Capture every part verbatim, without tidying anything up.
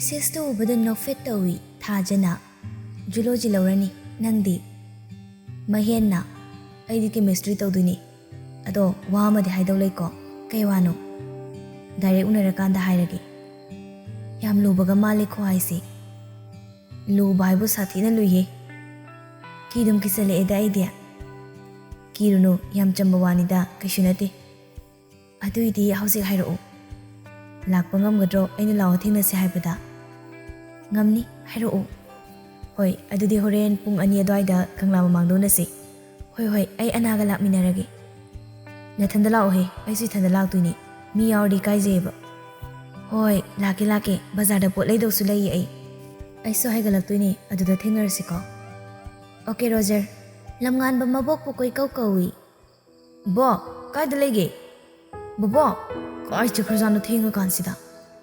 ꯁꯤꯁꯇꯨ ꯎꯕꯗ ꯅꯣꯛꯐꯦꯠ ꯇꯧꯏ ꯊꯥꯖꯅ꯫ ꯖꯨꯂꯣꯖꯤ ꯂꯧꯔꯅꯤ꯫ ꯅꯪꯗꯤ? ꯃꯍꯦꯟꯅ꯫ ꯑꯩꯗꯤ ꯀꯦꯃꯤꯁꯇ꯭ꯔꯤ ꯇꯧꯗꯣꯏꯅꯤ꯫ ꯑꯗꯣ ꯋꯥ ꯑꯃꯗꯤ ꯍꯥꯏꯗꯧ ꯂꯩꯀꯣ꯫ ꯀꯩ ꯋꯥꯅꯣ? ꯗꯥꯏꯔꯦꯛ ꯎꯅꯔꯀꯥꯟꯗ ꯍꯥꯏꯔꯒꯦ꯫ ꯌꯥꯝ ꯂꯨꯕꯒ ꯃꯥꯜꯂꯦꯀꯣ ꯍꯥꯏꯁꯦ꯫ ꯂꯨꯕ ꯍꯥꯏꯕꯨ ꯁꯥꯊꯤꯅ ꯂꯨꯏꯍꯦ꯫ ꯀꯤꯗꯨꯝ ꯀꯤꯁꯜꯂꯛꯑꯦꯗ ꯑꯩꯗꯤ꯫ ꯀꯤꯔꯨꯅꯨ, ꯌꯥꯝ ꯆꯝꯕ ꯋꯥꯅꯤꯗ, ꯀꯩꯁꯨ ꯅꯠꯇꯦ꯫ ꯑꯗꯨꯏꯗꯤ ꯍꯧꯖꯤꯛ ꯍꯥꯏꯔꯛꯑꯣ꯫ ꯂꯥꯛꯄ ꯉꯝꯒꯗ꯭ꯔꯣ ꯑꯩꯅ ꯂꯥꯛꯑꯣ ꯊꯦꯡꯅꯁꯦ ꯍꯥꯏꯕꯗ? ꯉꯝꯅꯤ, ꯍꯥꯏꯔꯛꯑꯣ꯫ ꯍꯣꯏ, ꯑꯗꯨꯗꯤ ꯍꯣꯔꯦꯟ ꯄꯨꯡ ꯑꯅꯤ ꯑꯗꯨꯋꯥꯏꯗ ꯀꯪꯂꯥ ꯃꯃꯥꯡꯗ ꯎꯅꯁꯤ꯫ ꯍꯣꯏ, ꯍꯣꯏ, ꯑꯩ ꯑꯅꯥꯒ ꯂꯥꯛꯃꯤꯟꯅꯔꯒꯦ꯫ ꯅꯊꯟꯗ ꯂꯥꯛꯑꯣꯍꯦ, ꯑꯩꯁꯨ ꯏꯊꯟꯗ ꯂꯥꯛꯇꯣꯏꯅꯦ꯫ ꯃꯤ ꯌꯥꯎꯔꯗꯤ ꯏꯀꯥꯏꯖꯩꯌꯦꯕ꯫ ꯍꯣꯏ, ꯂꯥꯛꯀꯦ, ꯂꯥꯛꯀꯦ, ꯕꯖꯥꯔꯗ ꯄꯣꯠ ꯂꯩꯗꯧꯁꯨ ꯂꯩꯌꯦ ꯑꯩ꯫ ꯑꯩꯁꯨ ꯍꯥꯏꯒꯠꯂꯛꯇꯣꯏꯅꯦ, ꯑꯗꯨꯗ ꯊꯦꯡꯅꯔꯁꯤꯀꯣ꯫ Okay, Roger. ꯂꯝꯉꯥꯟꯕ ꯃꯕꯣꯛꯄꯨ ꯀꯣꯏꯀꯧ ꯀꯧꯏ꯫ ꯕꯣ, ꯀꯥꯏꯗ ꯂꯩꯒꯦ? ꯕꯣꯕꯣ, ꯀꯥꯏ ꯆꯠꯈ꯭ꯔꯖꯥꯠꯅꯣ ꯊꯦꯡꯉꯀꯥꯟꯁꯤꯗ?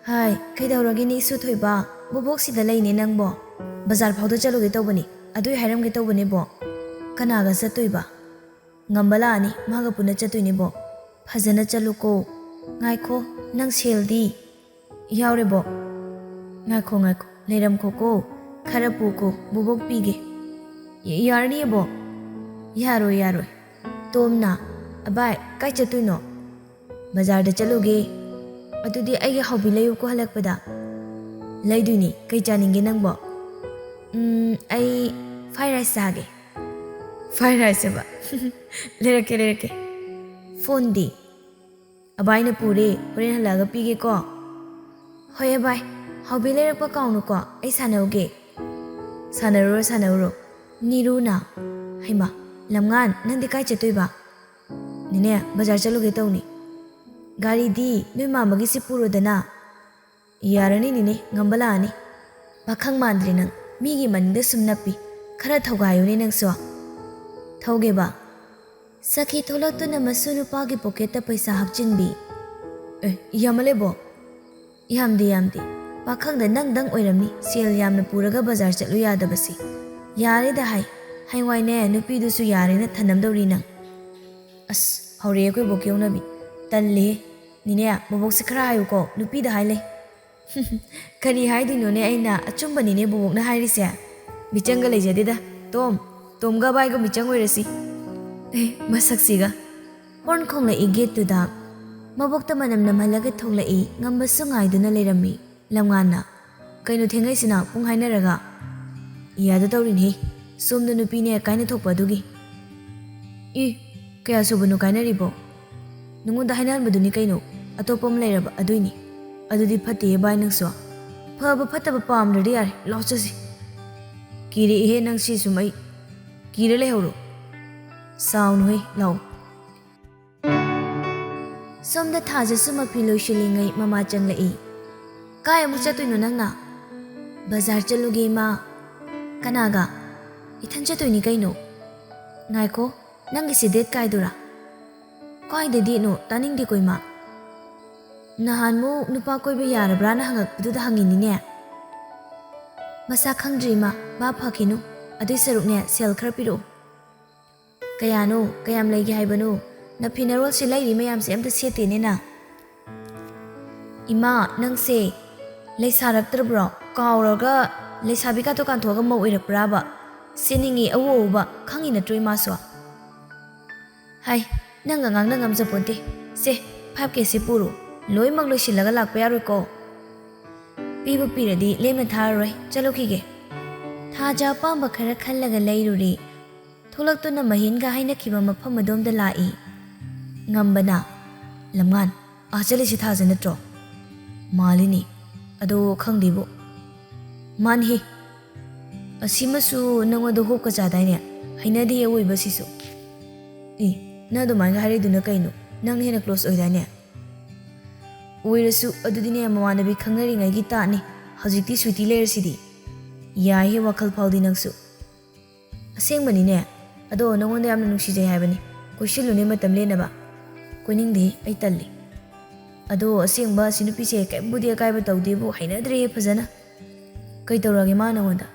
ꯍꯥꯏ, ꯀꯩꯗꯧꯔꯒꯦꯅꯦ ꯏꯁꯨ ꯊꯣꯏꯕ? ꯕꯣꯕꯣꯛ ꯁꯤꯗ ꯂꯩꯅꯦ ꯅꯪꯕꯣ꯫ ꯕꯖꯥꯔ ꯐꯥꯎꯗ ꯆꯠꯂꯨꯒꯦ ꯇꯧꯕꯅꯤ, ꯑꯗꯨꯏ ꯍꯥꯏꯔꯝꯒꯦ ꯇꯧꯕꯅꯦ ꯕꯣ꯫ ꯀꯅꯥꯒ ꯆꯠꯇꯣꯏꯕ? ꯉꯝꯕ ꯂꯥꯛꯑꯅꯤ, ꯃꯥꯒ ꯄꯨꯟꯅ ꯆꯠꯇꯣꯏꯅꯦ ꯕꯣ꯫ ꯐꯖꯅ ꯆꯠꯂꯨꯀꯣ꯫ ꯉꯥꯏꯈꯣ, ꯅꯪ ꯁꯦꯜꯗꯤ? ꯌꯥꯎꯔꯦ ꯕꯣ꯫ ꯉꯥꯏꯈꯣ, ꯉꯥꯏꯈꯣ, ꯂꯩꯔꯝꯈꯣꯀꯣ꯫ ꯈꯔ ꯄꯨꯀꯣ, ꯕꯣꯕꯣꯛ ꯄꯤꯒꯦ꯫ ꯌ-, ꯌꯥꯔꯅꯤꯌꯦ ꯕꯣ꯫ ꯌꯥꯔꯣꯏ, ꯌꯥꯔꯣꯏ꯫ ꯇꯣꯝꯅ, ꯑꯕꯥꯏ, ꯀꯥꯏ ꯆꯠꯇꯣꯏꯅꯣ? ꯕꯖꯥꯔꯗ ꯆꯠꯂꯨꯒꯦ꯫ ꯑꯗꯨꯗꯤ ꯑꯩꯒꯤ ꯍꯥꯎꯕꯤ ꯂꯩꯌꯨꯀꯣ ꯍꯜꯂꯛꯄꯗ꯫ ꯂꯩꯗꯣꯏꯅꯤ, ꯀꯩ ꯆꯥꯅꯤꯡꯒꯦ ꯅꯪꯕꯣ? ꯎꯝ, ꯑꯩ fried rice ꯆꯥꯒꯦ꯫ Fried rice ꯍꯥꯏꯕ? ꯂꯩꯔꯛꯀꯦ, ꯂꯩꯔꯛꯀꯦ꯫ ꯐꯣꯟꯗꯤ? ꯑꯕꯥꯏꯅ ꯄꯨꯔꯦ, ꯍꯣꯔꯦꯟ ꯍꯜꯂꯛꯑꯒ ꯄꯤꯒꯦꯀꯣ꯫ ꯍꯣꯏ ꯑꯕꯥꯏ, ꯍꯥꯎꯕꯤ ꯂꯩꯔꯛꯄ ꯀꯥꯎꯅꯨꯀꯣ, ꯑꯩ ꯁꯥꯟꯅꯧꯒꯦ꯫ ꯁꯥꯟꯅꯔꯨꯔꯣ, ꯁꯥꯟꯅꯔꯨꯔꯣ꯫ ꯅꯤꯔꯨꯅ, ꯍꯩꯃꯥ, ꯂꯝꯉꯥꯟ, ꯅꯪꯗꯤ ꯀꯥꯏ ꯆꯠꯇꯣꯏꯕ? ꯅꯦꯅꯦ, ꯕꯖꯥꯔ ꯆꯠꯂꯨꯒꯦ ꯇꯧꯅꯤ꯫ ꯒꯥꯔꯤꯗꯤ ꯅꯣꯏ ꯃꯥꯃꯒꯤꯁꯤ ꯄꯨꯔꯣꯗꯅ꯫ ꯌꯥꯔꯅꯤ ꯅꯦꯅꯦ, ꯉꯝꯕ ꯂꯥꯛꯑꯅꯤ꯫ ꯄꯥꯈꯪ ꯃꯥꯟꯗ꯭ꯔꯦ ꯅꯪ, ꯃꯤꯒꯤ ꯃꯅꯤꯡꯗ ꯁꯨꯝ ꯅꯞꯄꯤ꯫ ꯈꯔ ꯊꯧꯒꯥꯏꯌꯨꯅꯦ ꯅꯪꯁꯨ꯫ ꯊꯧꯒꯦꯕ? ꯁꯈꯤ ꯊꯣꯛꯂꯛꯇꯨꯅ ꯃꯁꯨ ꯅꯨꯄꯥꯒꯤ ꯄꯣꯀꯦꯠꯇ ꯄꯩꯁꯥ ꯍꯥꯞꯆꯤꯟꯕꯤ꯫ ꯑꯦ, ꯌꯥꯝꯃꯜꯂꯦꯕꯣ꯫ ꯌꯥꯝꯗꯦ, ꯌꯥꯝꯗꯦ꯫ ꯄꯥꯈꯪꯗ ꯅꯪꯗꯪ ꯑꯣꯏꯔꯝꯅꯤ ꯁꯦꯜ ꯌꯥꯝꯅ ꯄꯨꯔꯒ ꯕꯖꯥꯔ ꯆꯠꯂꯨ ꯌꯥꯗꯕꯁꯤ꯫ ꯌꯥꯔꯦꯗ ꯍꯥꯏ꯫ ꯍꯌꯦꯡꯋꯥꯏꯅꯦ ꯅꯨꯄꯤꯗꯨꯁꯨ ꯌꯥꯔꯦꯅ ꯊꯅꯝꯗꯧꯔꯤ ꯅꯪ꯫ ꯑꯁ, ꯍꯧꯔꯛꯑꯦ ꯑꯩꯈꯣꯏ ꯕꯣꯛꯀꯤ ꯍꯧꯅꯕꯤ꯫ ꯇꯜꯂꯦꯍꯦ꯫ ꯅꯤꯅꯦ, ꯕꯣꯕꯣꯛꯁꯦ ꯈꯔ ꯍꯥꯏꯌꯨꯀꯣ, ꯅꯨꯄꯤꯗ ꯍꯥꯏ ꯂꯩ꯫ ꯀꯔꯤ ꯍꯥꯏꯗꯣꯏꯅꯣꯅꯦ, ꯑꯩꯅ ꯑꯆꯨꯝꯕꯅꯤꯅꯦ ꯕꯣꯕꯣꯛꯅ ꯍꯥꯏꯔꯤꯁꯦ꯫ ꯃꯤꯆꯪꯒ ꯂꯩꯖꯗꯦꯗ꯫ ꯇꯣꯝ, ꯇꯣꯝꯒ ꯕꯥꯏꯒ ꯃꯤꯆꯪ ꯑꯣꯏꯔꯁꯤ꯫ ꯑꯦ, ꯃꯁꯛꯁꯤꯒ꯫ ꯍꯣꯔꯟ ꯈꯣꯡꯂꯛꯏ ꯒꯦꯠꯇꯨꯗ꯫ ꯃꯕꯣꯛꯇ ꯃꯅꯝ ꯅꯝꯍꯜꯂꯒ ꯊꯣꯛꯂꯛꯏ꯫ ꯉꯝꯕꯁꯨ ꯉꯥꯏꯗꯨꯅ ꯂꯩꯔꯝꯃꯤ ꯂꯝꯉꯥꯟꯅ꯫ "ꯀꯩꯅꯣ ꯊꯦꯡꯉꯩꯁꯤꯅ, ꯄꯨꯡ ꯍꯥꯏꯅꯔꯒ?" "ꯏꯌꯥꯗ ꯇꯧꯔꯤꯅꯤ, ꯁꯣꯝꯗ ꯅꯨꯄꯤꯅꯦ ꯀꯥꯏꯅ ꯊꯣꯛꯄ ꯑꯗꯨꯒꯤ꯫" "ꯏ, ꯀꯌꯥ ꯁꯨꯕꯅꯣ ꯀꯥꯏꯅꯔꯤꯕꯣ?" "ꯅꯉꯣꯟꯗ ꯍꯥꯏꯅꯍꯟꯕꯗꯨꯅꯤ ꯀꯩꯅꯣ, ꯑꯇꯣꯞꯄ ꯑꯃ ꯂꯩꯔꯕ ꯑꯗꯨꯏꯅꯤ꯫" "ꯑꯗꯨꯗꯤ ꯐꯠꯇꯦꯍꯦ ꯚꯥꯏ ꯅꯪꯁꯨ꯫ ꯐꯕ ꯐꯠꯇꯕ ꯄꯥꯝꯗ꯭ꯔꯗꯤ ꯌꯥꯔꯦ, ꯂꯥꯎ ꯆꯠꯁꯤ꯫" "ꯀꯤꯔꯛꯏꯍꯦ ꯅꯪ ꯁꯤ ꯁꯨꯝ ꯑꯩ꯫ ꯀꯤꯔ ꯂꯩꯍꯧꯔꯣ꯫ ꯁꯥꯎꯅꯨꯍꯦ, ꯂꯥꯎ꯫" ꯁꯣꯝꯗ ꯊꯥꯖꯁꯨ ꯃꯐꯤ ꯂꯣꯏꯁꯤꯜꯂꯤꯉꯩ ꯃꯃꯥ ꯆꯪꯂꯛꯏ꯫ "ꯀꯥꯏ ꯑꯃꯨꯛ ꯆꯠꯇꯣꯏꯅꯣ ꯅꯪꯅ?" "ꯕꯖꯥꯔ ꯆꯠꯂꯨꯒꯦ ꯏꯃꯥ꯫" "ꯀꯅꯥꯒ?" "ꯏꯊꯟ ꯆꯠꯇꯣꯏꯅꯤ ꯀꯩꯅꯣ꯫" "ꯉꯥꯏꯈꯣ, ꯅꯪꯒꯤꯁꯦ ꯗꯦꯠ ꯀꯥꯏꯗꯨꯔꯥ?" "ꯀꯥꯏꯗ ꯗꯦꯠꯅꯣ? ꯇꯥꯅꯤꯡꯗꯦꯀꯣ ꯏꯃꯥ꯫" "ꯅꯍꯥꯟꯃꯨꯛ ꯅꯨꯄꯥ ꯀꯣꯏꯕ ꯌꯥꯔꯕ꯭ꯔꯥꯅ ꯍꯪꯉꯛꯄꯗꯨꯗ ꯍꯪꯉꯤꯅꯤꯅꯦ꯫" "ꯃꯁꯥ ꯈꯪꯗ꯭ꯔꯤ ꯏꯃꯥ, ꯚꯥꯞ ꯐꯈꯤꯅꯨ꯫ ꯑꯗꯨꯏ ꯁꯔꯨꯛꯅꯦ, ꯁꯦꯜ ꯈꯔ ꯄꯤꯔꯛꯑꯣ꯫" "ꯀꯌꯥꯅꯣ? ꯀꯌꯥꯝ ꯂꯩꯒꯦ ꯍꯥꯏꯕꯅꯣ? ꯅꯐꯤ ꯅꯔꯣꯜꯁꯦ ꯂꯩꯔꯤ ꯃꯌꯥꯝꯁꯦ ꯑꯝꯇ ꯁꯦꯠꯇꯦꯅꯦ ꯅꯪ꯫" "ꯏꯃꯥ, ꯅꯪꯁꯦ ꯂꯩꯁꯥꯔꯛꯇ꯭ꯔꯕ꯭ꯔꯣ? ꯀꯥꯎꯔꯒ ꯂꯩꯁꯥꯕꯤ ꯀꯥꯇꯣ ꯀꯥꯟꯊꯣꯛꯑꯒ ꯃꯧ ꯑꯣꯏꯔꯛꯄ꯭ꯔꯥꯕ? ꯁꯦꯠꯅꯤꯡꯉꯤ ꯑꯎ ꯑꯎꯕ, ꯈꯪꯉꯤ ꯅꯠꯇ꯭ꯔꯣ ꯏꯃꯥꯁꯨ?" "ꯍꯥꯏ, ꯅꯪꯒ ꯉꯥꯡꯅ ꯉꯝꯖꯄꯣꯟꯇꯦ꯫ ꯁꯦ, ꯐꯥꯏꯚ ꯀꯦꯁꯦ ꯄꯨꯔꯣ꯫ ꯂꯣꯏꯃꯛ ꯂꯣꯏꯁꯤꯜꯂꯒ ꯂꯥꯛꯄ ꯌꯥꯔꯣꯏꯀꯣ?" "ꯄꯤꯕꯨ ꯄꯤꯔꯗꯤ ꯂꯦꯝꯅ ꯊꯥꯔꯔꯣꯏ꯫ ꯆꯠꯂꯨꯈꯤꯒꯦ꯫" ꯊꯥꯖ ꯑꯄꯥꯝꯕ ꯈꯔ ꯈꯜꯂꯒ ꯂꯩꯔꯨꯔꯦ꯫ ꯊꯣꯛꯂꯛꯇꯨꯅ ꯃꯍꯤꯟꯒ ꯍꯥꯏꯅꯈꯤꯕ ꯃꯐꯝ ꯑꯗꯣꯝꯗ ꯂꯥꯛꯏ꯫ ꯉꯝꯕꯅ, "ꯂꯝꯉꯥꯟ, ꯑꯥ ꯆꯠꯂꯤꯁꯤ ꯊꯥꯖ ꯅꯠꯇ꯭ꯔꯣ?" "ꯃꯥꯜꯂꯤꯅꯤ꯫ ꯑꯗꯣ ꯈꯪꯗꯦꯕꯨ꯫" "ꯃꯥꯅꯤꯍꯦ꯫ ꯑꯁꯤꯃꯁꯨ ꯅꯉꯣꯟꯗ ꯍꯣꯞꯀ ꯆꯥꯗꯥꯏꯅꯦ? ꯍꯩꯅꯗꯦ ꯑꯋꯣꯏꯕꯁꯤꯁꯨ꯫" "ꯏ, ꯅꯪ ꯑꯗꯨꯃꯥꯏꯅ ꯍꯥꯏꯔꯛꯏꯗꯨꯅ ꯀꯩꯅꯣ? ꯅꯪꯅ ꯍꯦꯟꯅ ꯀ꯭ꯂꯣꯁ ꯑꯣꯏꯗꯥꯏꯅꯦ?" "ꯑꯣꯏꯔꯁꯨ ꯑꯗꯨꯗꯤꯅꯦ, ꯃꯃꯥꯟꯅꯕꯤ ꯈꯪꯅꯔꯤꯉꯩꯒꯤ ꯇꯥꯠꯅꯤ꯫ ꯍꯧꯖꯤꯛꯇꯤ ꯁ꯭ꯋꯤꯇꯤ ꯂꯩꯔꯁꯤꯗꯤ꯫" "ꯌꯥꯏꯍꯦ, ꯋꯥꯈꯜ ꯐꯥꯎꯗꯤ ꯅꯪꯁꯨ꯫" "ꯑꯁꯦꯡꯕꯅꯤꯅꯦ꯫ ꯑꯗꯣ ꯅꯉꯣꯟꯗ ꯌꯥꯝꯅ ꯅꯨꯡꯁꯤꯖꯩ ꯍꯥꯏꯕꯅꯤ꯫ ꯀꯣꯏꯁꯤꯜꯂꯨꯅꯦ ꯃꯇꯝ ꯂꯦꯟꯅꯕ꯫" "ꯀꯣꯏꯅꯤꯡꯗꯦ, ꯑꯩ ꯇꯜꯂꯤ꯫" "ꯑꯗꯣ ꯑꯁꯦꯡꯕ ꯑꯁꯤ ꯅꯨꯄꯤꯁꯦ ꯀꯩꯝꯕꯨꯗꯤ ꯑꯀꯥꯏꯕ ꯇꯧꯗꯦꯕꯨ, ꯍꯩꯅꯗ꯭ꯔꯦꯍꯦ ꯐꯖꯅ꯫" "ꯀꯩ ꯇꯧꯔꯒꯦ ꯃꯥ ꯅꯉꯣꯟꯗ?"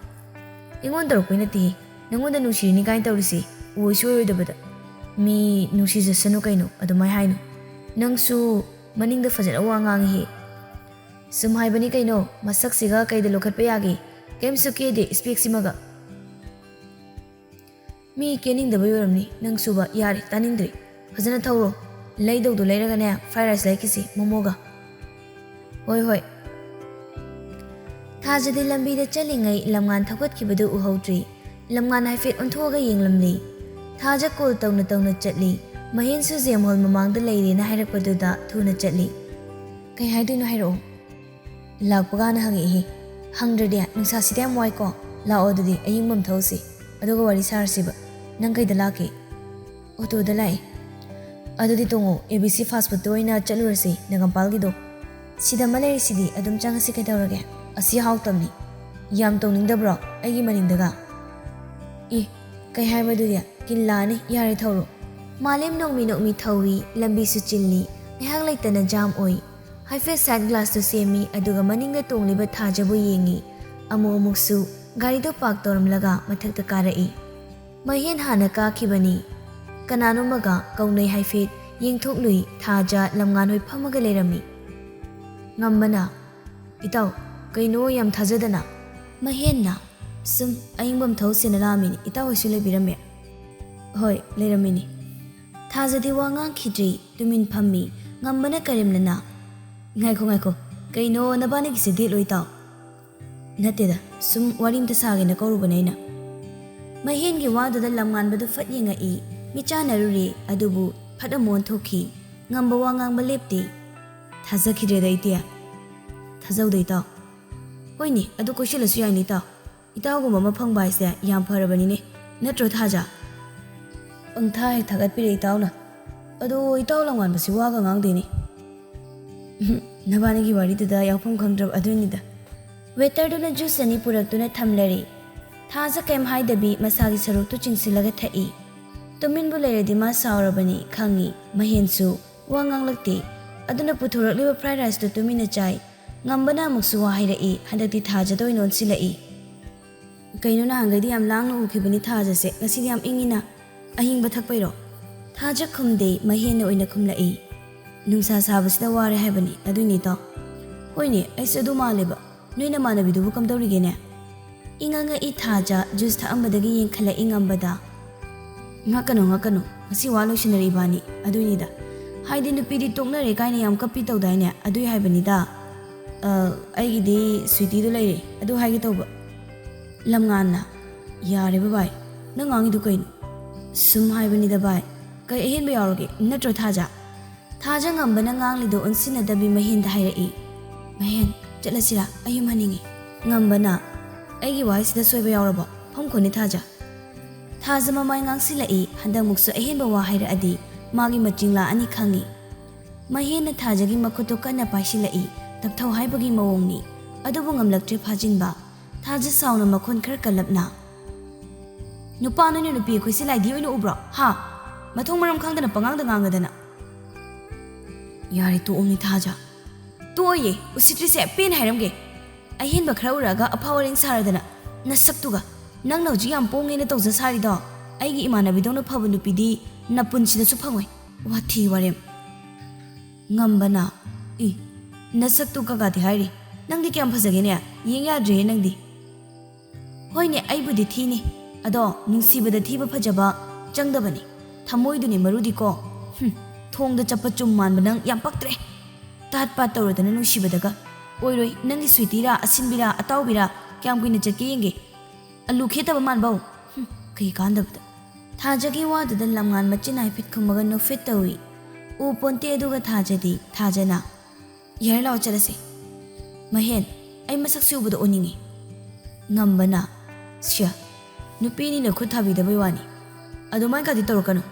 "ꯑꯩꯉꯣꯟꯗ ꯇꯧꯔꯛꯄꯩ ꯅꯠꯇꯦꯍꯦ, ꯅꯉꯣꯟꯗ ꯅꯨꯡꯁꯤꯔꯤꯅꯤ ꯀꯥꯏꯅ ꯇꯧꯔꯤꯁꯤ꯫ ꯑꯣꯏꯁꯨ ꯑꯣꯏꯔꯣꯏꯗꯕꯗ꯫ ꯃꯤ ꯅꯨꯡꯁꯤꯖꯁꯅꯨ ꯀꯩꯅꯣ, ꯑꯗꯨꯃꯥꯏ ꯍꯥꯏꯅꯨ꯫ ꯅꯪꯁꯨ ꯃꯅꯤꯡꯗ ꯐꯖꯅ ꯋꯥ ꯉꯥꯡꯉꯤꯍꯦ꯫" ꯁꯨꯝ ꯍꯥꯏꯕꯅꯤ ꯀꯩꯅꯣ, ꯃꯁꯛꯁꯤꯒ ꯀꯩꯗ ꯂꯧꯈꯠꯄ ꯌꯥꯒꯦ? ꯀꯩꯝꯁꯨ ꯀꯦꯗꯦ, ꯏꯁꯄꯦꯛꯁꯤꯃꯒ꯫ ꯃꯤ ꯀꯦꯅꯤꯡꯗꯕꯩ ꯑꯣꯏꯔꯝꯅꯤ꯫ ꯅꯪ ꯁꯨꯕ ꯌꯥꯔꯦ, ꯇꯥꯅꯤꯡꯗ꯭ꯔꯦ꯫ ꯐꯖꯅ ꯊꯧꯔꯣ꯫ ꯂꯩꯗꯧꯗꯣ ꯂꯩꯔꯒꯅꯦ, ꯐ꯭ꯔꯥꯏ ꯔꯥꯏꯁ ꯂꯩꯈꯤꯁꯤ, ꯃꯣꯃꯣꯒ꯫ ꯍꯣꯏ ꯍꯣꯏ꯫ ꯊꯥꯖꯗꯤ ꯂꯝꯕꯤꯗ ꯆꯠꯂꯤꯉꯩ ꯂꯝꯉꯥꯟ ꯊꯧꯒꯠꯈꯤꯕꯗꯨ ꯎꯍꯧꯗ꯭ꯔꯤ꯫ ꯂꯝꯉꯥꯟ ꯍꯥꯏꯐꯦꯠ ꯑꯣꯟꯊꯣꯛꯑꯒ ꯌꯦꯡꯂꯝꯂꯤ꯫ ꯊꯥꯖ ꯀꯣꯜ ꯇꯧꯅ ꯇꯧꯅ ꯆꯠꯂꯤ꯫ ꯃꯍꯦꯟꯁꯨ ꯖꯦꯝ ꯍꯣꯜ ꯃꯃꯥꯡꯗ ꯂꯩꯔꯦꯅ ꯍꯥꯏꯔꯛꯄꯗꯨꯗ ꯊꯨꯅ ꯆꯠꯂꯤ꯫ ꯀꯩ ꯍꯥꯏꯗꯣꯏꯅꯣ ꯍꯥꯏꯔꯛꯑꯣ꯫ ꯂꯥꯛꯄꯒꯅ ꯍꯪꯉꯛꯏꯍꯦ꯫ ꯍꯪꯗ꯭ꯔꯗꯤ? ꯅꯨꯡꯁꯥꯁꯤꯗꯤ ꯌꯥꯝ ꯋꯥꯏꯀꯣ꯫ ꯂꯥꯛꯑꯣ ꯑꯗꯨꯗꯤ, ꯑꯌꯤꯡꯕꯝ ꯊꯧꯁꯤ, ꯑꯗꯨꯒ ꯋꯥꯔꯤ ꯁꯥꯔꯁꯤꯕ꯫ ꯅꯪ ꯀꯩꯗ ꯂꯥꯛꯀꯦ? ꯑꯣꯇꯣꯗ ꯂꯥꯛꯑꯦ꯫ ꯑꯗꯨꯗꯤ ꯇꯣꯡꯉꯣ, ꯑꯦ ꯕꯤ ꯁꯤ ꯐꯥꯁ ꯐꯨꯗꯇ ꯑꯣꯏꯅ ꯆꯠꯂꯨꯔꯁꯤ, ꯅꯒꯝꯄꯥꯜꯒꯤꯗꯣ꯫ ꯁꯤꯗ ꯑꯃ ꯂꯩꯔꯤꯁꯤꯗꯤ, ꯑꯗꯨꯝ ꯆꯪꯉꯁꯤ ꯀꯩꯗꯧꯔꯒꯦ? ꯑꯁꯤ ꯍꯥꯎꯇꯝꯅꯤ꯫ ꯌꯥꯝ ꯇꯣꯡꯅꯤꯡꯗꯕ꯭ꯔꯣ ꯑꯩꯒꯤ ꯃꯅꯤꯡꯗꯒ? ꯏ, ꯀꯩ ꯍꯥꯏꯕꯗꯨꯗꯤ? ꯀꯤꯟ ꯂꯥꯅꯤ, ꯌꯥꯔꯦ ꯊꯧꯔꯣ꯫ ꯃꯥꯂꯦꯝ ꯅꯣꯡꯃꯤ ꯅꯣꯡꯃꯤ ꯊꯧꯏ, ꯂꯝꯕꯤꯁꯨ ꯆꯤꯜꯂꯤ, ꯉꯥꯏꯍꯥꯛ ꯂꯩꯇꯅ ꯖꯥꯝ ꯑꯣꯏ꯫ ꯍꯥꯏꯐꯦꯠ ꯁꯥꯏꯠ ꯒ꯭ꯂꯥꯁꯇꯨ ꯁꯦꯝꯃꯤ, ꯑꯗꯨꯒ ꯃꯅꯤꯡꯗ ꯇꯣꯡꯂꯤꯕ ꯊꯥꯖꯕꯨ ꯌꯦꯡꯉꯤ꯫ ꯑꯃꯨꯛ ꯑꯃꯨꯛꯁꯨ ꯒꯥꯔꯤꯗꯨ ꯄꯥꯔꯛ ꯇꯧꯔꯝꯂꯒ ꯃꯊꯛꯇ ꯀꯥꯔꯛꯏ꯫ ꯃꯍꯦꯟ ꯍꯥꯟꯅ ꯀꯥꯈꯤꯕꯅꯤ꯫ ꯀꯅꯥꯅꯣꯝꯃꯒ ꯀꯧꯅꯩ ꯍꯥꯏꯐꯦꯠ ꯌꯦꯡꯊꯣꯛꯂꯨꯏ, ꯊꯥꯖ ꯂꯝꯉꯥꯟ ꯍꯣꯏ ꯐꯝꯃꯒ ꯂꯩꯔꯝꯃꯤ꯫ ꯉꯝꯕꯅ, "ꯏꯇꯥꯎ, ꯀꯩꯅꯣ ꯌꯥꯝ ꯊꯥꯖꯗꯅ?" ꯃꯍꯦꯟꯅ, "ꯁꯨꯝ ꯑꯌꯤꯡꯕꯝ ꯊꯧꯁꯦꯅ ꯂꯥꯛꯑꯝꯃꯤꯅꯤ, ꯏꯇꯥꯎ ꯍꯣꯏꯁꯨ ꯂꯩꯕꯤꯔꯝꯃꯦ?" "ꯍꯣꯏ, ꯂꯩꯔꯝꯃꯤꯅꯤ꯫" ꯊꯥꯖꯗꯤ ꯋꯥ ꯉꯥꯡꯈꯤꯗ꯭ꯔꯤ, ꯇꯨꯃꯤꯟ ꯐꯝꯃꯤ꯫ ꯉꯝꯕꯅ ꯀꯔꯦꯝꯅꯅ, "ꯉꯥꯏꯈꯣ, ꯉꯥꯏꯈꯣ, ꯀꯩꯅꯣ ꯅꯕꯥꯅꯤꯒꯤꯁꯦ ꯗꯦꯠ ꯂꯣ ꯏꯇꯥꯎ?" "ꯅꯠꯇꯦꯗ, ꯁꯨꯝ ꯋꯥꯔꯤ ꯑꯝꯇ ꯁꯥꯒꯦꯅ ꯀꯧꯔꯨꯕꯅꯦ ꯑꯩꯅ꯫" ꯃꯍꯦꯟꯒꯤ ꯋꯥꯗꯨꯗ ꯂꯝꯉꯥꯟꯕꯗꯨ ꯐꯠ ꯌꯦꯡꯉꯛꯏ, ꯃꯤꯠꯆꯥꯟꯅꯔꯨꯔꯦ, ꯑꯗꯨꯕꯨ ꯐꯠ ꯑꯃꯨꯛ ꯑꯣꯟꯊꯣꯛꯈꯤ꯫ ꯉꯝꯕ ꯋꯥ ꯉꯥꯡꯕ ꯂꯦꯞꯇꯦ꯫ "ꯊꯥꯖꯈꯤꯗ꯭ꯔꯦꯗ ꯏꯇꯦ꯫" "ꯊꯥꯖꯧꯗ ꯏꯇꯥꯎ꯫" "ꯍꯣꯏꯅꯦ, ꯑꯗꯨ ꯀꯣꯏꯁꯤꯜꯂꯁꯨ ꯌꯥꯏꯅꯦ ꯏꯇꯥꯎ꯫ ꯏꯇꯥꯎꯒꯨꯝꯕ ꯑꯃ ꯐꯪꯕ ꯍꯥꯏꯁꯦ ꯌꯥꯝ ꯐꯔꯕꯅꯤꯅꯦ, ꯅꯠꯇ꯭ꯔꯣ ꯊꯥꯖ?" ꯄꯪꯊꯥ ꯍꯦꯛ ꯊꯥꯒꯠꯄꯤꯔꯦ ꯏꯇꯥꯎꯅ꯫ ꯑꯗꯣ ꯏꯇꯥꯎ ꯂꯝꯉꯥꯟꯕꯁꯤ ꯋꯥꯒ ꯉꯥꯡꯗꯦꯅꯦ꯫ ꯅꯕꯥꯅꯤꯒꯤ ꯋꯥꯔꯤꯗꯨꯗ ꯌꯥꯎꯐꯝ ꯈꯪꯗ꯭ꯔꯕ ꯑꯗꯨꯏꯅꯤꯗ꯫ ꯋꯦꯇꯔꯗꯨꯅ ꯖꯨꯁ ꯑꯅꯤ ꯄꯨꯔꯛꯇꯨꯅ ꯊꯝꯂꯔꯦ꯫ ꯊꯥꯖ ꯀꯩꯝ ꯍꯥꯏꯗꯕꯤ ꯃꯁꯥꯒꯤ ꯁꯔꯨꯛꯇꯨ ꯆꯤꯡꯁꯤꯜꯂꯒ ꯊꯛꯏ꯫ ꯇꯨꯃꯤꯟꯕꯨ ꯂꯩꯔꯗꯤ ꯃꯥ ꯁꯥꯎꯔꯕꯅꯤ ꯈꯪꯉꯤ꯫ ꯃꯍꯦꯟꯁꯨ ꯋꯥ ꯉꯥꯡꯂꯛꯇꯦ꯫ ꯑꯗꯨꯅ ꯄꯨꯊꯣꯔꯛꯂꯤꯕ ꯐ꯭ꯔꯥꯏ ꯔꯥꯏꯁꯇꯨ ꯇꯨꯃꯤꯟꯅ ꯆꯥꯏ꯫ ꯉꯝꯕꯅ ꯑꯃꯨꯛꯁꯨ ꯋꯥ ꯍꯥꯏꯔꯛꯏ, ꯍꯟꯗꯛꯇꯤ ꯊꯥꯖꯗ ꯑꯣꯏꯅ ꯑꯣꯟꯁꯤꯜꯂꯛꯏ꯫ "ꯀꯩꯅꯣ, ꯅꯍꯥꯟꯈꯩꯗꯤ ꯌꯥꯝ ꯂꯥꯡꯅ ꯎꯈꯤꯕꯅꯤ ꯊꯥꯖꯁꯦ, ꯉꯁꯤꯗꯤ ꯌꯥꯝ ꯏꯪꯉꯤꯅ꯫ ꯑꯍꯤꯡꯕ ꯊꯛꯄꯩꯔꯣ?" ꯊꯥꯖ ꯈꯨꯝꯗꯦ, ꯃꯍꯦꯟꯅ ꯑꯣꯏꯅ ꯈꯨꯝꯂꯛꯏ꯫ "ꯅꯨꯡꯁꯥ ꯁꯥꯕꯁꯤꯗ ꯋꯥꯔꯦ ꯍꯥꯏꯕꯅꯤ, ꯑꯗꯨꯏꯅꯤꯗꯣ꯫" "ꯍꯣꯏꯅꯦ, ꯑꯩꯁꯨ ꯑꯗꯨ ꯃꯥꯜꯂꯦꯕ꯫ ꯅꯣꯏ ꯅꯃꯥꯟꯅꯕꯤꯗꯨꯕꯨ ꯀꯝꯗꯧꯔꯤꯒꯦꯅꯦ?" ꯏꯉꯛ ꯉꯛꯏ ꯊꯥꯖ ꯖꯨꯁ ꯊꯛꯑꯝꯕꯗꯒꯤ ꯌꯦꯡꯈꯠꯂꯛꯏ ꯉꯝꯕꯗ꯫ "ꯉꯛꯀꯅꯨ, ꯉꯛꯀꯅꯨ, ꯉꯁꯤ ꯋꯥ ꯂꯣꯏꯁꯤꯟꯅꯔꯦ ꯏꯕꯥꯅꯤ, ꯑꯗꯨꯏꯅꯤꯗ꯫ ꯍꯥꯏꯗꯤ ꯅꯨꯄꯤꯗꯤ ꯇꯣꯛꯅꯔꯦ ꯀꯥꯏꯅ ꯌꯥꯝ ꯀꯞꯄꯤ ꯇꯧꯗꯥꯏꯅꯦ, ꯑꯗꯨꯏ ꯍꯥꯏꯕꯅꯤꯗ꯫ ꯑ, ꯑꯩꯒꯤꯗꯤ ꯁ꯭ꯋꯤꯇꯤꯗꯣ ꯂꯩꯔꯦ, ꯑꯗꯨ ꯍꯥꯏꯒꯦ ꯇꯧꯕ꯫" ꯂꯝꯉꯥꯟꯅ, "ꯌꯥꯔꯦꯕ ꯚꯥꯏ, ꯅꯪ ꯉꯥꯡꯉꯤꯗꯨ ꯀꯩꯅꯣ?" "ꯁꯨꯝ ꯍꯥꯏꯕꯅꯤꯗ ꯚꯥꯏ, ꯀꯩ ꯑꯍꯦꯟꯕ ꯌꯥꯎꯔꯒꯦ, ꯅꯠꯇ꯭ꯔꯣ ꯊꯥꯖ?" ꯊꯥꯖ ꯉꯝꯕꯅ ꯉꯥꯡꯂꯤꯗꯣ ꯑꯣꯟꯁꯤꯟꯅꯗꯕꯤ ꯃꯍꯦꯟꯗ ꯍꯥꯏꯔꯛꯏ꯫ "ꯃꯍꯦꯟ, ꯆꯠꯂꯁꯤꯔꯥ? ꯑꯩ ꯌꯨꯝ ꯍꯟꯅꯤꯡꯉꯤ꯫" ꯉꯝꯕꯅ, "ꯑꯩꯒꯤ ꯋꯥꯍꯩꯁꯤꯗ ꯁꯣꯏꯕ ꯌꯥꯎꯔꯕꯣ? ꯐꯝꯈꯣꯅꯦ ꯊꯥꯖ꯫" ꯊꯥꯖ ꯃꯃꯥꯏ ꯉꯥꯡꯁꯤꯜꯂꯛꯏ, ꯍꯟꯗꯛꯃꯨꯛꯁꯨ ꯑꯍꯦꯟꯕ ꯋꯥ ꯍꯥꯏꯔꯛꯑꯗꯤ ꯃꯥꯒꯤ ꯃꯆꯤꯡ ꯂꯥꯛꯑꯅꯤ ꯈꯪꯉꯤ꯫ ꯃꯍꯦꯟꯅ ꯊꯥꯖꯒꯤ ꯃꯈꯨꯠꯇꯨ ꯀꯟꯅ ꯄꯥꯏꯁꯤꯜꯂꯛꯏ, ꯇꯞꯊꯧ ꯍꯥꯏꯕꯒꯤ ꯃꯑꯣꯡꯅꯤ꯫ ꯑꯗꯨꯕꯨ ꯉꯝꯂꯛꯇ꯭ꯔꯦ ꯐꯥꯖꯤꯟꯕ꯫ ꯊꯥꯖ ꯁꯥꯎꯅ ꯃꯈꯣꯟ ꯈꯔ ꯀꯜꯂꯞꯅ, "ꯅꯨꯄꯥ ꯅꯣꯏꯅ ꯅꯨꯄꯤ ꯑꯩꯈꯣꯏꯁꯦ ꯂꯥꯏꯗꯤ ꯑꯣꯏꯅ ꯎꯕ꯭ꯔꯣ? ꯍꯥ? ꯃꯊꯣꯡ ꯃꯔꯝ ꯈꯪꯗꯅ ꯄꯉꯥꯡꯗ ꯉꯥꯡꯉꯗꯅ꯫" "ꯌꯥꯔꯦ, ꯇꯣꯛꯑꯣꯅꯦ ꯊꯥꯖ꯫" "ꯇꯣꯛꯑꯣꯌꯦ, ꯎꯁꯤꯠꯇ꯭ꯔꯤꯁꯦ, ꯄꯦꯟꯅ ꯍꯥꯏꯔꯝꯒꯦ꯫ ꯑꯍꯦꯟꯕ ꯈꯔ ꯎꯔꯛꯑꯒ ꯑꯐꯥꯎ ꯑꯔꯤꯡ ꯁꯥꯔꯗꯅ꯫ ꯅꯁꯛꯇꯨꯒ꯫ ꯅꯪꯅ ꯍꯧꯖꯤꯛ ꯌꯥꯝ ꯄꯣꯡꯉꯦꯅ ꯇꯧꯖ ꯁꯥꯔꯤꯗꯣ, ꯑꯩꯒꯤ ꯏꯃꯥꯟꯅꯕꯤꯗꯧꯅ ꯐꯕ ꯅꯨꯄꯤꯗꯤ ꯅꯄꯨꯟꯁꯤꯗꯁꯨ ꯐꯪꯉꯣꯏ꯫ ꯋꯥꯊꯤ ꯋꯥꯔꯦꯝ꯫" ꯉꯝꯕꯅ, "ꯏ, ꯅꯁꯛꯇꯨ ꯀꯀꯥꯗꯤ ꯍꯥꯏꯔꯤ꯫ ꯅꯪꯗꯤ ꯀꯌꯥꯝ ꯐꯖꯒꯦꯅꯦ? ꯌꯦꯡ ꯌꯥꯗ꯭ꯔꯦꯍꯦ ꯅꯪꯗꯤ꯫" "ꯍꯣꯏꯅꯦ, ꯑꯩꯕꯨꯗꯤ ꯊꯤꯅꯤ꯫ ꯑꯗꯣ ꯅꯨꯡꯁꯤꯕꯗ ꯊꯤꯕ ꯐꯖꯕ ꯆꯪꯗꯕꯅꯤ꯫ ꯊꯃꯣꯏꯗꯨꯅꯤ ꯃꯔꯨꯗꯤꯀꯣ꯫ ꯍꯨꯝ, ꯊꯣꯡꯗ ꯆꯠꯄ ꯆꯨꯝ ꯃꯥꯟꯕ ꯅꯪ ꯌꯥꯝ ꯄꯛꯇ꯭ꯔꯦ꯫ ꯇꯥꯠ ꯄꯥꯠ ꯇꯧꯔꯗꯅ ꯅꯨꯡꯁꯤꯕꯗꯒ꯫ ꯑꯣꯏꯔꯣꯏ, ꯅꯪꯒꯤ ꯁ꯭ꯋꯤꯇꯤꯔꯥ, ꯑꯁꯤꯟꯕꯤꯔꯥ, ꯑꯇꯥꯎꯕꯤꯔꯥ, ꯀꯌꯥꯝ ꯀꯨꯏꯅ ꯆꯠꯀꯦ ꯌꯦꯡꯒꯦ꯫ ꯑꯂꯨ ꯈꯦꯠꯇꯕ ꯃꯥꯟꯕꯧ꯫ ꯍꯨꯝ, ꯀꯩ ꯀꯥꯟꯗꯕꯗ꯫" ꯊꯥꯖꯒꯤ ꯋꯥꯗꯨꯗ ꯂꯝꯉꯥꯟ ꯃꯆꯤꯟ ꯍꯥꯏꯐꯦꯠ ꯈꯨꯝꯃꯒ ꯅꯣꯛꯐꯦꯠ ꯇꯧꯏ꯫ ꯎ ꯄꯣꯟꯇꯦ ꯑꯗꯨꯒ ꯊꯥꯖꯗꯤ, ꯊꯥꯖꯅ, "ꯌꯥꯔꯦ, ꯂꯥꯛꯑꯣ ꯆꯠꯂꯁꯦ꯫" ꯃꯍꯦꯟ, "ꯑꯩ ꯃꯁꯛꯁꯤ ꯎꯕꯗ ꯑꯣꯟꯅꯤꯡꯉꯤ꯫" ꯉꯝꯕꯅ, "ꯁꯤꯌꯥ, ꯅꯨꯄꯤꯅꯤꯅ ꯈꯨꯠ ꯊꯥꯕꯤꯗꯕꯩ ꯋꯥꯅꯤ꯫ ꯑꯗꯨꯃꯥꯏꯅ ꯀꯥꯗꯤ ꯇꯧꯔꯛꯀꯅꯨ꯫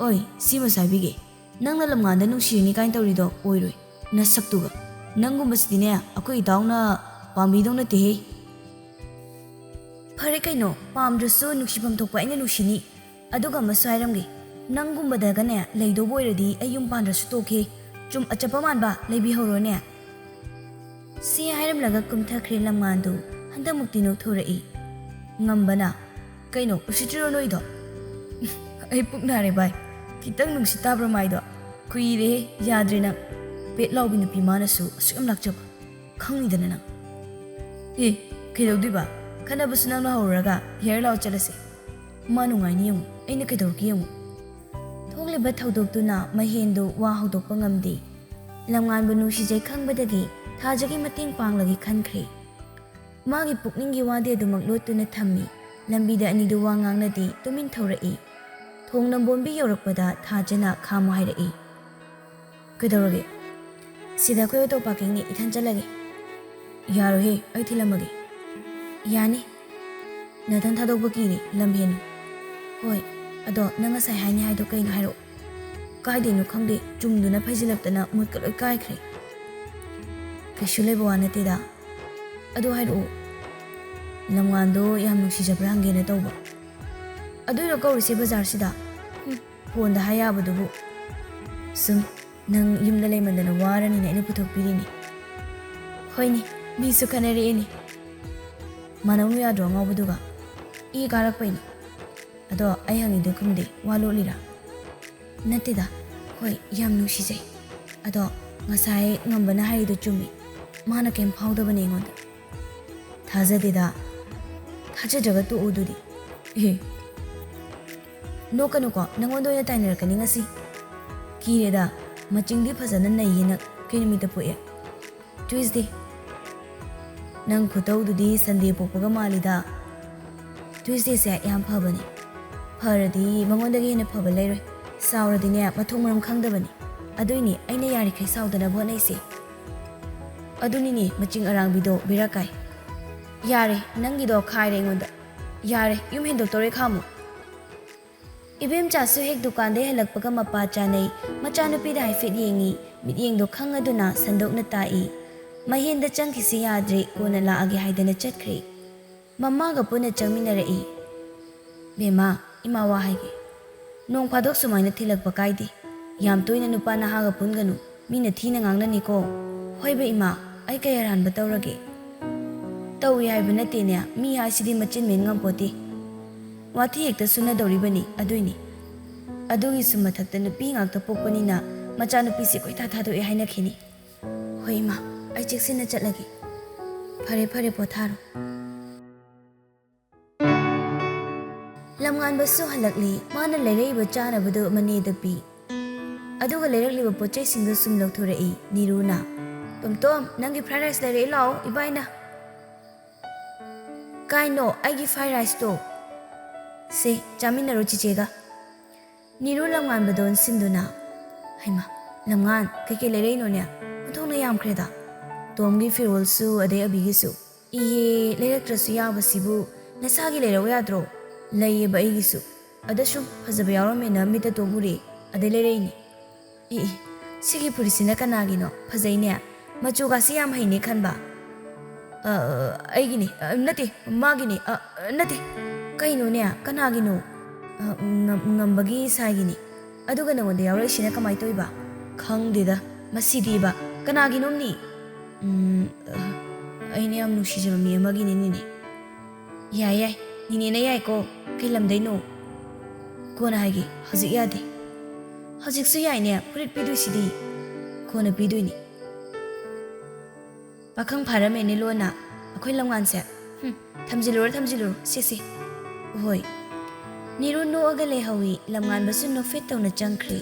ꯑꯣꯏ, ꯁꯤꯃꯁꯨ ꯍꯥꯏꯕꯤꯒꯦ, ꯅꯪꯅ ꯂꯝꯉꯥꯟꯗ ꯅꯨꯡꯁꯤꯔꯅꯤ ꯀꯥꯏꯅ ꯇꯧꯔꯤꯗꯣ ꯑꯣꯏꯔꯣꯏ, ꯅꯁꯛꯇꯨꯒ꯫ ꯅꯪꯒꯨꯝꯕꯁꯤꯗꯤꯅꯦ, ꯑꯩꯈꯣꯏ ꯏꯇꯥꯎꯅ ꯄꯥꯝꯕꯤꯗꯧ ꯅꯠꯇꯦꯍꯦ꯫" "ꯐꯔꯦ ꯀꯩꯅꯣ, ꯄꯥꯝꯗ꯭ꯔꯁꯨ ꯅꯨꯡꯁꯤꯐꯝ ꯊꯣꯛꯄ ꯑꯩꯅ ꯅꯨꯡꯁꯤꯅꯤ꯫ ꯑꯗꯨꯒ ꯑꯃꯁꯨ ꯍꯥꯏꯔꯝꯒꯦ, ꯅꯪꯒꯨꯝꯕꯗꯒꯅꯦ ꯂꯩꯗꯧꯕ ꯑꯣꯏꯔꯗꯤ ꯑꯩ ꯌꯨꯝ ꯄꯥꯟꯗ꯭ꯔꯁꯨ ꯇꯣꯛꯀꯦ꯫ ꯆꯨꯝ ꯑꯆꯞꯄ ꯃꯥꯟꯕ ꯂꯩꯕꯤꯍꯧꯔꯣꯅꯦ꯫" ꯁꯤ ꯍꯥꯏꯔꯝꯂꯒ ꯀꯨꯝꯊꯈ꯭ꯔꯦ ꯂꯝꯉꯥꯟꯗꯨ꯫ ꯍꯟꯗꯛꯃꯨꯛꯇꯤ ꯅꯣꯛꯊꯣꯔꯛꯏ꯫ ꯉꯝꯕꯅ, "ꯀꯩꯅꯣ, ꯎꯁꯤꯠꯇ꯭ꯔꯤꯔꯣ ꯅꯣꯏꯗꯣ?" "ꯑꯩ ꯄꯨꯛ ꯅꯥꯔꯦ ꯚꯥꯏ꯫ ꯈꯤꯇꯪ ꯅꯨꯡꯁꯤꯠ ꯇꯥꯕ꯭ꯔꯥ ꯃꯥꯏꯗꯣ? ꯀꯨꯏꯔꯦꯍꯦ, ꯌꯥꯗ꯭ꯔꯦ ꯅꯪ꯫ ꯄꯦꯠ ꯂꯥꯎꯕꯤ ꯅꯨꯄꯤ ꯃꯥꯅꯁꯨ ꯑꯁꯨꯛ ꯌꯥꯝ ꯂꯥꯛꯆꯕ꯫ ꯈꯪꯉꯤꯗꯅ ꯅꯪ꯫ ꯑꯦ, ꯀꯩꯗꯧꯗꯣꯏꯕ? ꯈꯠꯅꯕꯁꯨ ꯅꯪꯅ ꯍꯧꯔꯒ ꯌꯥꯔꯦ, ꯂꯥꯛꯑꯣ ꯆꯠꯂꯁꯦ꯫ ꯃꯥ ꯅꯨꯡꯉꯥꯏꯅꯤ ꯌꯦꯡꯉꯨ, ꯑꯩꯅ ꯀꯩꯗꯧꯔꯒꯦ ꯌꯦꯡꯉꯨ꯫ ꯊꯣꯛꯂꯤꯕ ꯊꯧꯗꯣꯛꯇꯨꯅ ꯃꯍꯦꯟꯗꯨ ꯋꯥ ꯍꯧꯗꯣꯛꯄ ꯉꯝꯗꯦ꯫ ꯂꯝꯉꯥꯟꯕꯨ ꯅꯨꯡꯁꯤꯖꯩ ꯈꯪꯕꯗꯒꯤ ꯊꯥꯖꯒꯤ ꯃꯇꯦꯡ ꯄꯥꯡꯂꯒꯦ ꯈꯟꯈ꯭ꯔꯦ꯫ ꯃꯥꯒꯤ ꯄꯨꯛꯅꯤꯡꯒꯤ ꯋꯥꯗꯤ ꯑꯗꯨꯃꯛ ꯂꯣꯠꯇꯨꯅ ꯊꯝꯃꯤ꯫ ꯂꯝꯕꯤꯗ ꯑꯅꯤꯗꯨ ꯋꯥ ꯉꯥꯡꯅꯗꯦ, ꯇꯨꯃꯤꯟ ꯊꯧꯔꯛꯏ꯫ ꯊꯣꯡ ꯅꯝꯕꯣꯝꯕꯤ ꯌꯧꯔꯛꯄꯗ ꯊꯥꯖꯅ ꯈꯥꯝꯃꯨ ꯍꯥꯏꯔꯛꯏ꯫ ꯀꯩꯗꯧꯔꯒꯦ? ꯁꯤꯗ ꯑꯩꯈꯣꯏ ꯑꯣꯇꯣ ꯄꯥꯔꯀꯤꯡꯅꯤ, ꯏꯊꯟ ꯆꯠꯂꯒꯦ꯫ ꯌꯥꯔꯣꯏꯍꯦ, ꯑꯩ ꯊꯤꯜꯂꯝꯃꯒꯦ꯫ ꯌꯥꯅꯤ꯫ ꯅꯊꯟ ꯊꯥꯗꯣꯛꯄ ꯀꯤꯔꯦ, ꯂꯝ ꯍꯦꯟꯅꯨ꯫ ꯍꯣꯏ, ꯑꯗꯣ ꯅꯪ ꯉꯁꯥꯏ ꯍꯥꯏꯅꯤ ꯍꯥꯏꯗꯣ ꯀꯩꯅꯣ ꯍꯥꯏꯔꯛꯑꯣ꯫ ꯀꯥꯏꯗꯩꯅꯣ ꯈꯪꯗꯦ, ꯆꯨꯝꯗꯨꯅ ꯐꯩꯖꯤꯜꯂꯛꯇꯅ ꯃꯨꯠꯀ ꯂꯣꯏ ꯀꯥꯏꯈ꯭ꯔꯦ꯫ ꯀꯩꯁꯨ ꯂꯩꯕ ꯋꯥ ꯅꯠꯇꯦꯗ꯫ ꯑꯗꯨ ꯍꯥꯏꯔꯛꯑꯣ꯫ ꯂꯝꯉꯥꯟꯗꯣ ꯌꯥꯝ ꯅꯨꯡꯁꯤꯖꯕ꯭ꯔꯥ ꯍꯪꯒꯦꯅ ꯇꯧꯕ꯫ ꯑꯗꯨꯏꯔꯣ ꯀꯧꯔꯤꯁꯦ ꯕꯖꯥꯔꯁꯤꯗ? ꯍꯨꯝ, ꯐꯣꯟꯗ ꯍꯥꯏ ꯌꯥꯕꯗꯨꯕꯨ꯫ ꯁꯨꯝ, ꯅꯪ ꯌꯨꯝꯗ ꯂꯩꯃꯟꯗꯅ ꯋꯥꯔꯅꯤꯅ ꯑꯩꯅ ꯄꯨꯊꯣꯛꯄꯤꯔꯤꯅꯤ꯫ ꯍꯣꯏꯅꯦ, ꯃꯤꯁꯨ ꯈꯟꯅꯔꯛꯑꯦꯅꯦ꯫ ꯃꯥꯟꯅꯧ ꯌꯥꯗ꯭ꯔꯣ ꯑꯉꯥꯎꯕꯗꯨꯒ? ꯏ ꯀꯥꯔꯛꯄꯩꯅꯦ꯫ ꯑꯗꯣ ꯑꯩ ꯍꯪꯉꯤꯗꯨ ꯈꯨꯝꯗꯦ, ꯋꯥ ꯂꯣꯠꯂꯤꯔꯥ? ꯅꯠꯇꯦꯗ, ꯍꯣꯏ, ꯌꯥꯝ ꯅꯨꯡꯁꯤꯖꯩ꯫ ꯑꯗꯣ ꯉꯁꯥꯏ ꯉꯝꯕꯅ ꯍꯥꯏꯔꯤꯗꯣ ꯆꯨꯝꯃꯤ, ꯃꯥꯅ ꯀꯩꯝ ꯐꯥꯎꯗꯕꯅꯦ ꯑꯩꯉꯣꯟꯗ꯫ ꯊꯥꯖꯗꯦꯗ꯫ ꯊꯥꯖꯗ꯭ꯔꯒ ꯇꯣꯛꯎ ꯑꯗꯨꯗꯤ꯫ ꯑꯦ, ꯅꯣꯛꯀꯅꯨꯀꯣ, ꯅꯪꯉꯣꯟꯗ ꯑꯣꯏꯅ ꯇꯥꯏꯅꯔꯛꯀꯅꯤ ꯉꯁꯤ꯫ ꯀꯤꯔꯦꯗ, ꯃꯆꯤꯡꯗꯤ ꯐꯖꯅ ꯅꯩꯌꯦ ꯅꯪ꯫ ꯀꯩ ꯅꯨꯃꯤꯠꯇ ꯄꯣꯛꯑꯦ? Tuesday꯫ ꯅꯪ ꯈꯨꯇꯧꯗꯨꯗꯤ Sunday ꯄꯣꯛꯄꯒ ꯃꯥꯜꯂꯤꯗ꯫ Tuesdayꯁꯦ ꯌꯥꯝ ꯐꯕꯅꯦ꯫ ꯐꯔꯗꯤ ꯃꯉꯣꯟꯗꯒꯤ ꯍꯦꯟꯅ ꯐꯕ ꯂꯩꯔꯣꯏ꯫ ꯁꯥꯎꯔꯗꯤꯅꯦ, ꯃꯊꯣꯡ ꯃꯔꯝ ꯈꯪꯗꯕꯅꯤ꯫ ꯑꯗꯨꯏꯅꯦ ꯑꯩꯅ ꯌꯥꯔꯤꯈꯩ ꯁꯥꯎꯗꯅꯕ ꯍꯣꯠꯅꯩꯁꯦ꯫ ꯑꯗꯨꯅꯤꯅꯦ, ꯃꯆꯤꯡ ꯑꯔꯥꯡꯕꯤꯗꯣ ꯕꯦꯔꯥ ꯀꯥꯏ꯫ ꯌꯥꯔꯦ, ꯅꯪꯒꯤꯗꯣ ꯈꯥꯏꯔꯦ ꯑꯩꯉꯣꯟꯗ꯫ ꯌꯥꯔꯦ, ꯌꯨꯝ ꯍꯦꯟꯗꯣꯛꯇꯧꯔꯦ, ꯈꯥꯝꯃꯨ꯫ ꯏꯕꯦꯝꯆꯥꯁꯨ ꯍꯦꯛ ꯗꯨꯀꯥꯟꯗꯩ ꯍꯜꯂꯛꯄꯒ ꯃꯄꯥ ꯆꯥꯅꯩ꯫ ꯃꯆꯥꯅꯨꯄꯤꯗ ꯍꯥꯏꯐꯦꯠ ꯌꯦꯡꯉꯤ꯫ ꯃꯤꯠꯌꯦꯡꯗꯣ ꯈꯪꯉꯗꯨꯅ ꯁꯟꯗꯣꯛꯅ ꯇꯥꯛꯏ꯫ ꯃꯍꯦꯟꯗ ꯆꯪꯈꯤꯁꯤ ꯌꯥꯗ꯭ꯔꯦ, ꯀꯣꯟꯅ ꯂꯥꯛꯑꯒꯦ ꯍꯥꯏꯗꯅ ꯆꯠꯈ꯭ꯔꯦ꯫ ꯃꯃꯥꯒ ꯄꯨꯟꯅ ꯆꯪꯃꯤꯟꯅꯔꯛꯏ꯫ "ꯕꯦꯝꯃ, ꯏꯃꯥ ꯋꯥ ꯍꯥꯏꯒꯦ꯫ ꯅꯣꯡ ꯐꯥꯗꯣꯛ ꯁꯨꯃꯥꯏꯅ ꯊꯤꯜꯂꯛꯄ ꯀꯥꯏꯗꯦ꯫ ꯌꯥꯝ ꯇꯣꯏꯅ ꯅꯨꯄꯥ ꯅꯍꯥꯒ ꯄꯨꯟꯒꯅꯨ꯫ ꯃꯤꯅ ꯊꯤꯅ ꯉꯥꯡꯅꯅꯤꯀꯣ꯫" "ꯍꯣꯏꯕ ꯏꯃꯥ, ꯑꯩ ꯀꯩ ꯑꯔꯥꯟꯕ ꯇꯧꯔꯒꯦ?" "ꯇꯧꯏ ꯍꯥꯏꯕ ꯅꯠꯇꯦꯅꯦ, ꯃꯤ ꯍꯥꯏꯁꯤꯗꯤ ꯃꯆꯤꯟ ꯃꯦꯟ ꯉꯝꯄꯣꯠꯇꯦ꯫ ꯋꯥꯊꯤ ꯍꯦꯛꯇ ꯁꯨꯅꯗꯧꯔꯤꯕꯅꯤ, ꯑꯗꯨꯏꯅꯤ꯫ ꯑꯗꯨꯒꯤꯁꯨ ꯃꯊꯛꯇ ꯅꯨꯄꯤ ꯉꯥꯛꯇ ꯄꯣꯛꯄꯅꯤꯅ ꯃꯆꯥꯅꯨꯄꯤꯁꯦ ꯀꯣꯏꯊꯥ ꯊꯥꯗꯣꯛꯑꯦ ꯍꯥꯏꯅꯈꯤꯅꯤ꯫" "ꯍꯣꯏ ꯏꯃꯥ, ꯑꯩ ꯆꯦꯛꯁꯤꯟꯅ ꯆꯠꯂꯒꯦ꯫ ꯐꯔꯦ, ꯐꯔꯦ, ꯄꯣꯊꯥꯔꯣ꯫ ꯂꯝꯉꯥꯟꯕꯁꯨ ꯍꯜꯂꯛꯂꯤ꯫ ꯃꯥꯅ ꯂꯩꯔꯛꯏꯕ ꯆꯥꯅꯕꯗꯨ ꯃꯅꯦꯗ ꯄꯤ꯫ ꯑꯗꯨꯒ ꯂꯩꯔꯛꯂꯤꯕ ꯄꯣꯠ ꯆꯩꯁꯤꯡꯗꯨ ꯁꯨꯝ ꯂꯧꯊꯣꯔꯛꯏ ꯅꯤꯔꯨꯅ꯫ "ꯇꯣꯝꯇꯣꯝ, ꯅꯪꯒꯤ fried rice ꯂꯩꯔꯛꯏ, ꯂꯥꯛꯑꯣ, ꯏꯕꯥꯏꯅ꯫" "ꯀꯥꯏꯅꯣ? ꯑꯩꯒꯤ fried riceꯇꯣ?" "ꯁꯦ, ꯆꯥꯃꯤꯟꯅꯔꯣ ꯆꯤꯆꯦꯒ꯫" ꯅꯤꯔꯨ ꯂꯝꯉꯥꯟꯕꯗ ꯑꯣꯟꯁꯤꯟꯗꯨꯅ, "ꯍꯩꯃꯥ, ꯂꯝꯉꯥꯟ, ꯀꯩꯀꯩ ꯂꯩꯔꯛꯏꯅꯣꯅꯦ? ꯑꯣꯟꯊꯣꯛꯅ ꯌꯥꯝꯈ꯭ꯔꯦꯗ꯫" "ꯇꯣꯝꯒꯤ ꯐꯤꯔꯣꯜꯁꯨ, ꯑꯗꯩ ꯑꯕꯤꯒꯤꯁꯨ꯫" "ꯏꯍꯦ, ꯂꯩꯔꯛꯇ꯭ꯔꯁꯨ ꯌꯥꯕꯁꯤꯕꯨ, ꯅꯁꯥꯒꯤ ꯂꯩꯔꯛꯎ ꯌꯥꯗ꯭ꯔꯣ?" "ꯂꯩꯌꯦꯕ ꯑꯩꯒꯤꯁꯨ꯫ ꯑꯗ ꯁꯨꯝ ꯐꯖꯕ ꯌꯥꯎꯔꯝꯃꯦꯅ ꯃꯤꯠꯇ ꯇꯣꯝ ꯎꯔꯦ, ꯑꯗꯩ ꯂꯩꯔꯛꯏꯅꯤ꯫" "ꯏ, ꯏ, ꯁꯤꯒꯤ ꯐꯨꯔꯤꯠꯁꯤꯅ ꯀꯅꯥꯒꯤꯅꯣ? ꯐꯖꯩꯅꯦ꯫ ꯃꯆꯨꯒꯥꯁꯤ ꯌꯥꯝ ꯍꯩꯅꯦ ꯈꯟꯕ꯫" "ꯑ, ꯑꯩꯒꯤꯅꯤ꯫ ꯑ, ꯅꯠꯇꯦ, ꯃꯥꯒꯤꯅꯤ꯫ ꯑ, ꯅꯠꯇꯦ꯫" "ꯀꯩꯅꯣꯅꯦ? ꯀꯅꯥꯒꯤꯅꯣ?" "ꯑ, ꯉꯝ-, ꯉꯝꯕꯒꯤ ꯁꯥꯏꯒꯤꯅꯤ꯫" "ꯑꯗꯨꯒ ꯅꯉꯣꯟꯗ ꯌꯥꯎꯔꯛꯏꯁꯤꯅ ꯀꯃꯥꯏ ꯇꯧꯏꯕ?" "ꯈꯪꯗꯦꯗ, ꯃꯁꯤꯗꯤꯕ꯫ ꯀꯅꯥꯒꯤꯅꯣꯝꯅꯤ?" "ꯎꯝ, ꯑ, ꯑꯩꯅ ꯌꯥꯝ ꯅꯨꯡꯁꯤꯖꯕ ꯃꯤ ꯑꯃꯒꯤꯅꯤ, ꯅꯤꯅꯦ꯫" "ꯌꯥꯏ, ꯌꯥꯏ꯫ ꯅꯤꯅꯦꯅ ꯌꯥꯏꯀꯣ꯫ ꯀꯩ ꯂꯝꯗꯩꯅꯣ?" "ꯀꯣꯟꯅ ꯍꯥꯏꯒꯦ, ꯍꯧꯖꯤꯛ ꯌꯥꯗꯦ꯫" "ꯍꯧꯖꯤꯛꯁꯨ ꯌꯥꯏꯅꯦ, ꯐꯨꯔꯤꯠ ꯄꯤꯗꯣꯏꯁꯤꯗꯤ꯫" "ꯀꯣꯟꯅ ꯄꯤꯗꯣꯏꯅꯤ꯫" "ꯄꯥꯈꯪ ꯐꯥꯔꯝꯃꯦꯅꯦ ꯂꯣꯟꯅ ꯑꯩꯈꯣꯏ ꯂꯝꯉꯥꯟꯁꯦ꯫ ꯍꯨꯝ, ꯊꯝꯖꯤꯜꯂꯨꯔꯣ, ꯊꯝꯖꯤꯜꯂꯨꯔꯣ, ꯁꯦ, ꯁꯦ꯫" "ꯍꯣꯏ꯫" ꯅꯤꯔꯨ ꯅꯣꯛꯑꯒ ꯂꯩꯍꯧꯏ, ꯂꯝꯉꯥꯟꯕꯁꯨ ꯅꯣꯛꯐꯦꯠ ꯇꯧꯅ ꯆꯪꯈ꯭ꯔꯦ꯫